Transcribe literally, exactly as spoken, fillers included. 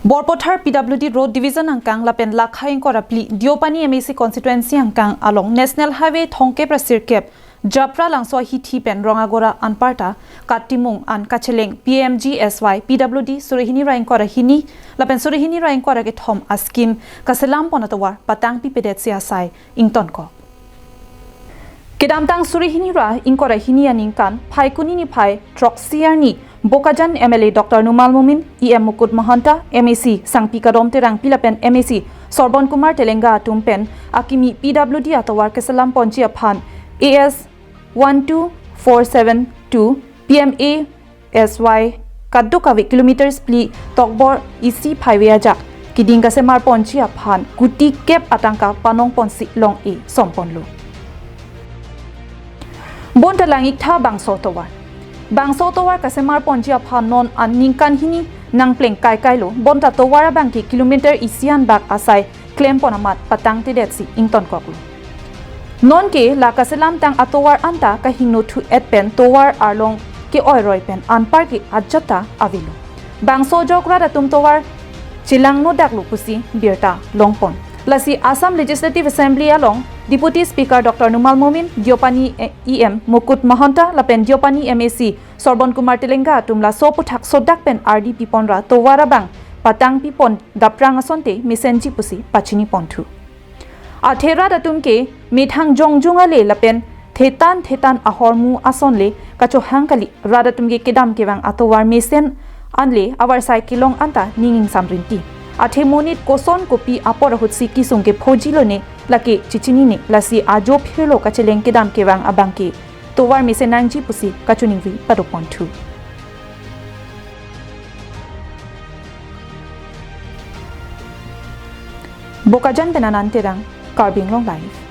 Borpathar P W D Road Division angkang lapen Lakha ingkoi ra phli Deopani M A C constituency angkang along National Highway thomkep ra sirkep Japra Langso ahithi pen Rongagora anparta katimung an kacheleng P M G S Y P W D suri hini ra ingkoi ra hini lapen suri hini ra ingkoi ra kethom a-scheme kaselam pon atovar patang pipedet si asai ingtonkok. Kedamtang suri hini ra ingkoi ra hini aningkan Phaikuni niphai throksi arni Bokajan M L A Doctor Numal Momin, E M Mukut Mahanta, M A C Sangpi Kadom Terangpi lapen M A C Sorbon Kumar Telenga atum pen akimi P W D atovar keselam ponji aphan A S one two four seven two P M A S Y kadokave kilometers phli tokbor isi phaive ajak keding kasemar ponji aphan kuti kep atangka panong ponsi long-e som ponlo. Bonta lang-iktha bangso tovar. Bangso tovar kasemar ponji aphan non aningkan hini nangpleng kaikailo. Bonta tovar abangke kilometer isi an bak asai klem pon amat patang tedet si ingtonkoklo. Nonke la kaselamtang atovar anta kahingno thu-et pen tovar arlong ke-oi roi pen anparke ajat ta avelo. Bangso ajok rat atum tovar chelangno daklo pusi birta longpon. Lasi Assam Legislative Assembly along Deputy Speaker Doctor Numal Momin, Deopani E M Mukut Mahanta lapen Deopani M A C Sorbon Kumar Telenga atum laso aputhak sodak pen ardi pipon ra tovar abang patang pipon daprang asonte mesenji pusi pachini ponthu. Athe rat atum ke methang jongjung ale lapen thetan thetan ahormu asonle kachohang kali. Rat atum ke kedam kevang atovar mesen anle avarsai kelong anta ning ingsam rinti. Athe monit koson kopi apor ahutsi kesung kephoji lone lake chechinine, lasi ajo phirlo kacheleng kedam kevang abangke tovar mesen nangji pusi kachiningri padoponthu. Bokajan pen Anand Terang, Karbi Anglong Live.